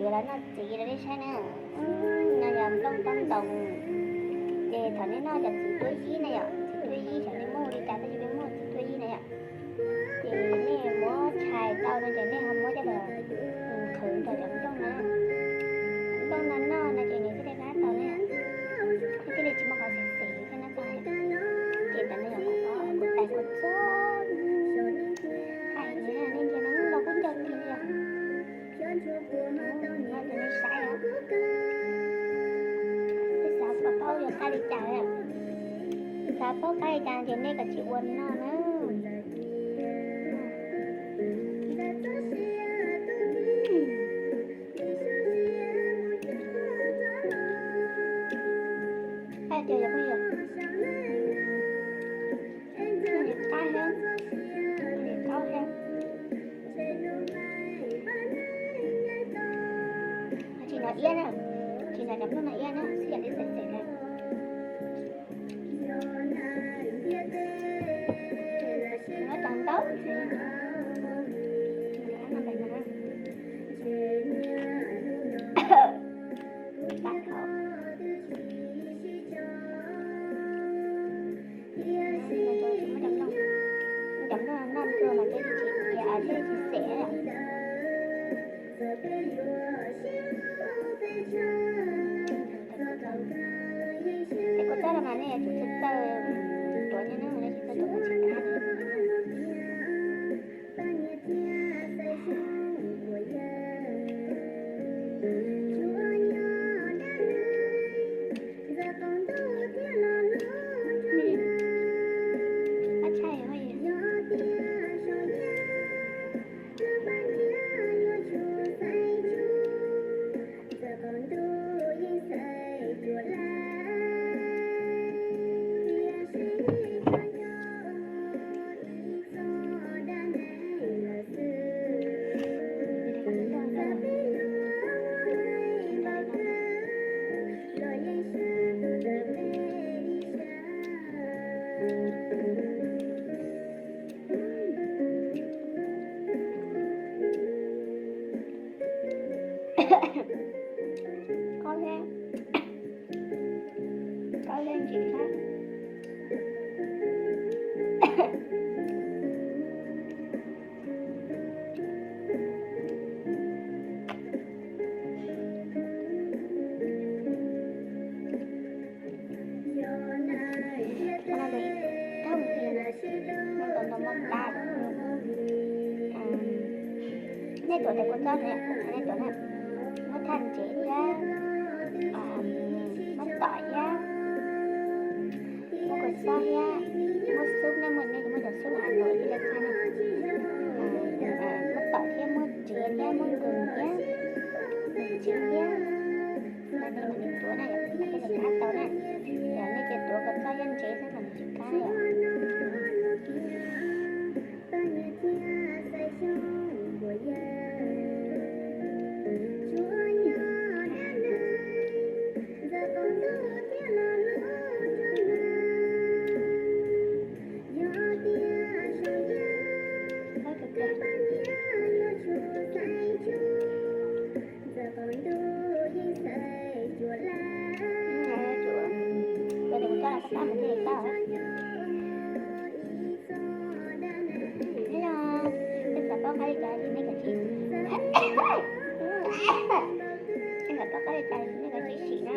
Yuav los noj txiv rau nej saib na. No yog nplooj taub ntoos. Ces thaum nej noj cov txiv tuab yib na yom, txiv tuab yib xyov nej muaj li cas, tab sis peb muaj txiv tuab yib na yom. Ces nej muab tshais tau no ces nej ho muab coj los qhwv rau cov nplooj no. Nplooj no noj no ces nws thiaj li qab tau na, nws thiaj li tsis muaj qhov xim xim thiab no tau. Ces tam no yog kuv tais kuv txob, tais no nej ntsia no los kub ncaug tiag li os. Tus nej saib os, nej xav paub yuav qab li cas, xav paub qab li cas ces nej kav tsij ua noj na. Qab tiag yog phooj ywg, qab thiab, qab thiab. Tsis hnov iab na, tsis hnov cov nplooj no iab na, xwb yog li xim xim na. Muab cov ntaub, cov nplooj no noj tuaj mas peb tsis cia, peb tsis xim. Tes kua txob no mas nej yuav tsum txawj txawj tuav thiab na, nej tsis txawj tuav mas tsis qab li. Qab thiab, qab thiab ntsim thiab. Nej tuav tes kua txob ne, nej tuav na, muab thaj ntsev thiab, muab tom thiab, muab kua txob thiab, muab xub, nej muaj, nej muaj cov xub Hà Nội thiab na, muab tom thiab, muab ntsev thiab, muab nqus thiab, nqus ntsev thiab. Mas nej mam li tuav na, yog nej qab tau na, yog nej tsis tuav kua txob thiab ntsev xwb mas nws tsis qab os. Hello, nej xav paub qab li cas ces nej kav tsij, nej xav paub qab li cas ces nej kav tsij sim na.